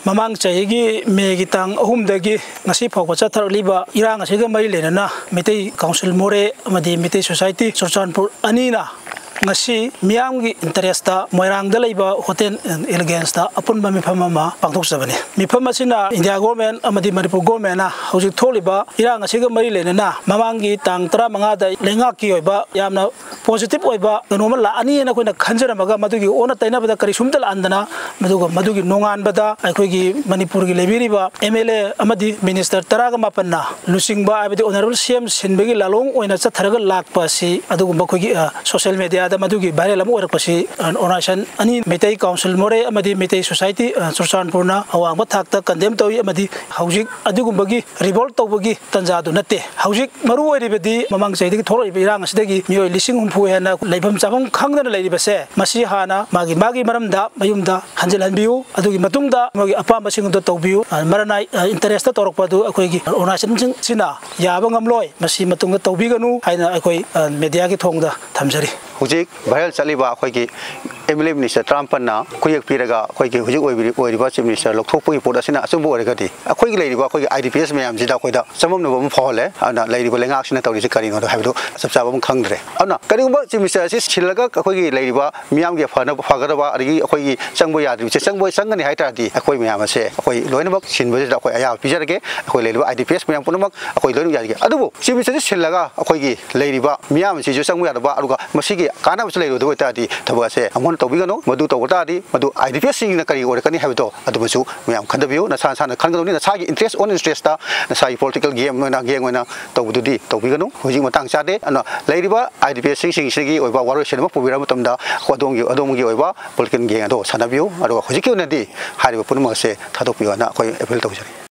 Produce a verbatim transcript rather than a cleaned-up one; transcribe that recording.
ꯃꯃꯥꯡ ꯆꯍꯤꯒꯤ ꯃꯦꯒꯤ ꯇꯥꯡ ꯑꯍꯨꯝꯗꯒꯤ ꯉꯁꯤ ꯐꯥꯎꯕ ꯆꯠꯊꯔꯛꯂꯤꯕ ꯏꯔꯥꯡ ꯑꯁꯤꯒ ꯃꯔꯤ ꯂꯩꯅꯅ ꯃꯩꯇꯩ ꯀꯥꯎꯟꯁꯤꯜ ꯃꯣꯔꯦ ꯑꯃꯗꯤ ꯃꯩꯇꯩ ꯁꯣꯁꯥꯏꯇꯤ ꯆꯨꯔꯆꯥꯟꯄꯨꯔ ꯑꯅꯤꯅ ꯉꯁꯤ ꯃꯤꯌꯥꯝꯒꯤ ꯏꯟꯇꯔꯦꯁꯇ ꯃꯣꯏꯔꯥꯡꯗ ꯂꯩꯕ ꯍꯣꯇꯦꯜ ꯑꯦꯟ ꯏꯂꯤꯒꯦꯟꯁꯇ ꯑꯄꯨꯟꯕ ꯃꯤꯐꯝ ꯑꯃ ꯄꯥꯡꯊꯣꯛꯆꯕꯅꯤ꯫ ꯃꯤꯐꯝ ꯑꯁꯤꯅ ꯏꯟꯗꯤꯌꯥ ꯒꯣꯔꯃꯦꯟ ꯑꯃꯗꯤ ꯃꯅꯤꯄꯨꯔ ꯒꯣꯔꯃꯦꯟꯅ ꯍꯧꯖꯤꯛ ꯊꯣꯛꯂꯤꯕ ꯏꯔꯥꯡ ꯑꯁꯤꯒ ꯃꯔꯤ ꯂꯩꯅꯅ ꯃꯃꯥꯡꯒꯤ ꯇꯥꯡ ꯇꯔꯥꯃꯉꯥꯗ ꯂꯩꯉꯥꯛꯀꯤ ꯑꯣꯏꯕ ꯌꯥꯝꯅ ꯄꯣꯖꯤꯇꯤꯚ ꯑꯣꯏꯕ ꯀꯩꯅꯣꯝꯃ ꯂꯥꯛꯑꯅꯤꯅ ꯑꯩꯈꯣꯏꯅ ꯈꯟꯖꯔꯝꯃꯒ, ꯃꯗꯨꯒꯤ ꯑꯣꯟꯅ ꯇꯩꯅꯕꯗ ꯀꯔꯤꯁꯨꯝꯇ ꯂꯥꯛꯍꯟꯗꯅ, ꯑꯗꯨꯒ ꯃꯗꯨꯒꯤ ꯅꯣꯡꯉꯥꯟꯕꯗ ꯑꯩꯈꯣꯏꯒꯤ ꯃꯅꯤꯄꯨꯔꯒꯤ ꯂꯩꯕꯤꯔꯤꯕ ꯑꯦꯝ ꯑꯦꯜ ꯑꯦ ꯑꯃꯗꯤ ꯃꯤꯅꯤꯁꯇꯔ ꯇꯔꯥꯒ ꯃꯥꯄꯟꯅ ꯂꯨꯆꯤꯡꯕ, ꯍꯥꯏꯕꯗꯤ ꯑꯣꯅꯔꯦꯕꯜ ꯁꯤ ꯑꯦꯝ ꯁꯤꯟꯕꯒꯤ ꯂꯥꯂꯣꯡ ꯑꯣꯏꯅ ꯆꯠꯊꯔꯒ ꯂꯥꯛꯄ ꯑꯁꯤ, ꯑꯗꯨꯒꯨꯝꯕ ꯑꯩꯈꯣꯏꯒꯤ, ꯑ, ꯁꯣꯁꯤꯌꯦꯜ ꯃꯦꯗꯤꯌꯥꯗ ꯃꯗꯨꯒꯤ ꯚꯥꯏꯔꯦꯜ ꯑꯃ ꯑꯣꯏꯔꯛꯄꯁꯤ, ꯑ, ꯑꯣꯔꯒꯅꯥꯏꯖꯦꯁꯟ ꯑꯅꯤ, ꯃꯩꯇꯩ ꯀꯥꯎꯟꯁꯤꯜ ꯃꯣꯔꯦ ꯑꯃꯗꯤ ꯃꯩꯇꯩ ꯁꯣꯁꯥꯏꯇꯤ, ꯑ, ꯆꯨꯔꯆꯥꯟꯄꯨꯔꯅ ꯑꯋꯥꯡꯕ ꯊꯥꯛꯇ ꯀꯟꯗꯦꯝ ꯇꯧꯏ, ꯑꯃꯗꯤ ꯍꯧꯖꯤꯛ ꯑꯗꯨꯒꯨꯝꯕꯒꯤ ꯔꯤꯚꯣꯜꯠ ꯇꯧꯕꯒꯤ ꯇꯥꯟꯖꯥꯗꯨ ꯅꯠꯇꯦ꯫ ꯍꯧꯖꯤꯛ ꯃꯔꯨ ꯑꯣꯏꯔꯤꯕꯗꯤ ꯃꯃꯥꯡ ꯆꯍꯤꯗꯒꯤ ꯊꯣꯛꯂꯛꯏꯕ ꯏꯔꯥꯡ ꯑꯁꯤꯗꯒꯤ ꯃꯤꯑꯣꯏ ꯂꯤꯁꯤꯡ ꯍꯨꯝꯐꯨ ꯍꯦꯟꯅ ꯂꯩꯐꯝ ꯆꯥꯐꯝ ꯈꯪꯗꯅ ꯂꯩꯔꯤꯕꯁꯦ, ꯃꯁꯤ ꯍꯥꯟꯅ ꯃꯥꯒꯤ ꯃꯥꯒꯤ ꯃꯔꯝꯗ ꯃꯌꯨꯝꯗ ꯍꯟꯖꯤꯜꯍꯟꯕꯤꯌꯨ꯫ ꯑꯗꯨꯒꯤ ꯃꯇꯨꯡꯗ ꯃꯣꯏꯒꯤ ꯑꯄꯥꯝꯕꯁꯤꯡ ꯑꯗꯨ ꯇꯧꯕꯤꯌꯨ꯫ ꯑ, ꯃꯔꯅꯥꯏ, ꯑ, ꯏꯟꯇꯔꯦꯁꯇ ꯇꯧꯔꯛꯄ ꯑꯗꯨ ꯑꯩꯈꯣꯏꯒꯤ ꯑꯣꯔꯒꯅꯥꯏꯖꯦꯁꯟꯁꯤꯡꯁꯤꯅ ꯌꯥꯕ ꯉꯝꯂꯣꯏ꯫ ꯃꯁꯤ ꯃꯇꯨꯡꯗ ꯇꯧꯕꯤꯒꯅꯨ ꯍꯥꯏꯅ ꯑꯩꯈꯣꯏ, ꯑ, ꯃꯦꯗꯤꯌꯥꯒꯤ ꯊꯣꯡꯗ ꯊꯝꯖꯔꯤ꯫ ꯍꯧꯖꯤꯛ ꯚꯥꯏꯔꯦꯜ ꯆꯠꯂꯤꯕ ꯑꯩꯈꯣꯏꯒꯤ ꯑꯦꯝ ꯑꯦꯜ ꯑꯦ ꯃꯤꯅꯤꯁꯇꯔ ꯇꯔꯥꯃꯥꯄꯟꯅ ꯈꯨꯌꯦꯛ ꯄꯤꯔꯒ ꯑꯩꯈꯣꯏꯒꯤ ꯍꯧꯖꯤꯛ ꯑꯣꯏꯕꯤꯔꯤ-, ꯑꯣꯏꯔꯤꯕ ꯆꯤꯐ ꯃꯤꯅꯤꯁꯇꯔ ꯂꯧꯊꯣꯛꯄꯒꯤ ꯄꯣꯠ ꯑꯁꯤꯅ ꯑꯆꯨꯝꯕ ꯑꯣꯏꯔꯒꯗꯤ, ꯑꯩꯈꯣꯏꯒꯤ ꯂꯩꯔꯤꯕ ꯑꯩꯈꯣꯏꯒꯤ ꯑꯥꯏ ꯗꯤ ꯄꯤ ꯑꯦꯁ ꯃꯌꯥꯝꯁꯤꯗ ꯑꯩꯈꯣꯏꯗ ꯆꯃꯝꯅꯕ ꯑꯃ ꯐꯥꯎꯍꯜꯂꯦ꯫ ꯑꯗꯨꯅ ꯂꯩꯔꯤꯕ ꯂꯩꯉꯥꯛꯁꯤꯅ ꯇꯧꯔꯤꯁꯤ ꯀꯔꯤꯅꯣ ꯍꯥꯏꯕꯗꯨ ꯆꯞ ꯆꯥꯕ ꯑꯃ ꯈꯪꯗ꯭ꯔꯦ꯫ ꯑꯗꯨꯅ ꯀꯔꯤꯒꯨꯝꯕ ꯆꯤꯐ ꯃꯤꯅꯤꯁꯇꯔ ꯑꯁꯤ ꯁꯤꯜꯂꯒ ꯑꯩꯈꯣꯏꯒꯤ ꯂꯩꯔꯤꯕ ꯃꯤꯌꯥꯝꯒꯤ ꯐꯅꯕ, ꯐꯒꯗꯕ, ꯑꯗꯒꯤ ꯑꯩꯈꯣꯏꯒꯤ ꯆꯪꯕ ꯌꯥꯗ꯭ꯔꯤꯕꯁꯦ ꯆꯪꯕ, ꯆꯪꯒꯅꯤ ꯍꯥꯏ ꯇꯥꯔꯗꯤ, ꯑꯩꯈꯣꯏ ꯃꯌꯥꯝ ꯑꯁꯦ ꯑꯩꯈꯣꯏ ꯂꯣꯏꯅꯃꯛ ꯁꯤꯟꯕꯁꯤꯗ ꯑꯩꯈꯣꯏ ꯑꯌꯥꯕ ꯄꯤꯖꯔꯒꯦ꯫ ꯑꯩꯈꯣꯏ ꯂꯩꯔꯤꯕ ꯑꯥꯏ ꯗꯤ ꯄꯤ ꯑꯦꯁ ꯃꯌꯥꯝ ꯄꯨꯝꯅꯃꯛ ꯑꯩꯈꯣꯏ ꯂꯣꯏꯅꯃꯛ ꯌꯥꯖꯒꯦ꯫ ꯑꯗꯨꯕꯨ ꯆꯤꯐ ꯃꯤꯅꯤꯁꯇꯔꯁꯤ ꯁꯤꯜꯂꯒ ꯑꯩꯈꯣꯏꯒꯤ ꯂꯩꯔꯤꯕ ꯃꯤꯌꯥꯝ ꯑꯁꯤꯁꯨ ꯆꯪꯕ ꯌꯥꯗꯕ, ꯑꯗꯨꯒ ꯃꯁꯤꯒꯤ ꯀꯥꯟꯅꯕꯁꯨ ꯂꯩꯔꯣꯏꯗꯕ ꯑꯣꯏꯇꯥꯔꯗꯤ, ꯊꯕꯛ ꯑꯁꯦ ꯑꯃꯨꯛ ꯍꯟꯅ ꯇꯧꯕꯤꯒꯅꯨ꯫ ꯃꯗꯨ ꯇꯧꯕ ꯇꯥꯔꯗꯤ, ꯃꯗꯨ ꯑꯥꯏ ꯗꯤ ꯄꯤ ꯑꯦꯁꯁꯤꯡꯅ ꯀꯔꯤ ꯑꯣꯏꯔꯛꯀꯅꯤ ꯍꯥꯏꯕꯗꯣ ꯑꯗꯨꯃꯁꯨ ꯃꯌꯥꯝ ꯈꯟꯊꯕꯤꯌꯨ꯫ ꯅꯁꯥ ꯅꯁꯥꯅ ꯈꯟꯒꯗꯕꯅꯤ꯫ ꯅꯁꯥꯒꯤ ꯏꯟꯇꯔꯦꯁ, ꯑꯣꯟ ꯏꯟꯇꯔꯦꯁꯇ, ꯅꯁꯥꯒꯤ ꯄꯣꯂꯤꯇꯤꯀꯦꯜ ꯒꯦꯝ ꯑꯣꯏꯅ, ꯒꯦꯡ ꯑꯣꯏꯅ ꯇꯧꯕꯗꯨꯗꯤ ꯇꯧꯕꯤꯒꯅꯨ꯫ ꯍꯧꯖꯤꯛ ꯃꯇꯥꯡ ꯆꯥꯗꯦ꯫ ꯑꯗꯨꯅ ꯂꯩꯔꯤꯕ ꯑꯥꯏ ꯗꯤ ꯄꯤ ꯑꯦꯁꯁꯤꯡꯁꯤꯒꯤ ꯑꯣꯏꯕ ꯋꯥꯔꯣꯏꯁꯤꯟ ꯑꯃ ꯄꯨꯕꯤꯔꯛꯄ ꯃꯇꯝꯗ, ꯑꯩꯈꯣꯏ ꯑꯗꯣꯝꯒꯤ, ꯑꯗꯣꯝꯒꯤ ꯑꯣꯏꯕ ꯄꯣꯂꯤꯇꯤꯀꯦꯜ ꯒꯦꯡ ꯑꯗꯣ ꯁꯥꯟꯅꯕꯤꯌꯨ꯫ ꯑꯗꯨꯒ ꯍꯧꯖꯤꯛꯀꯤ ꯑꯣꯏꯅꯗꯤ ꯍꯥꯏꯔꯤꯕ ꯄꯨꯝꯅꯃꯛ ꯑꯁꯦ ꯊꯥꯗꯣꯛꯄꯤꯌꯨ ꯍꯥꯏꯅ ꯑꯩꯈꯣꯏ ꯑꯦꯄꯤꯜ ꯇꯧꯖꯔꯤ꯫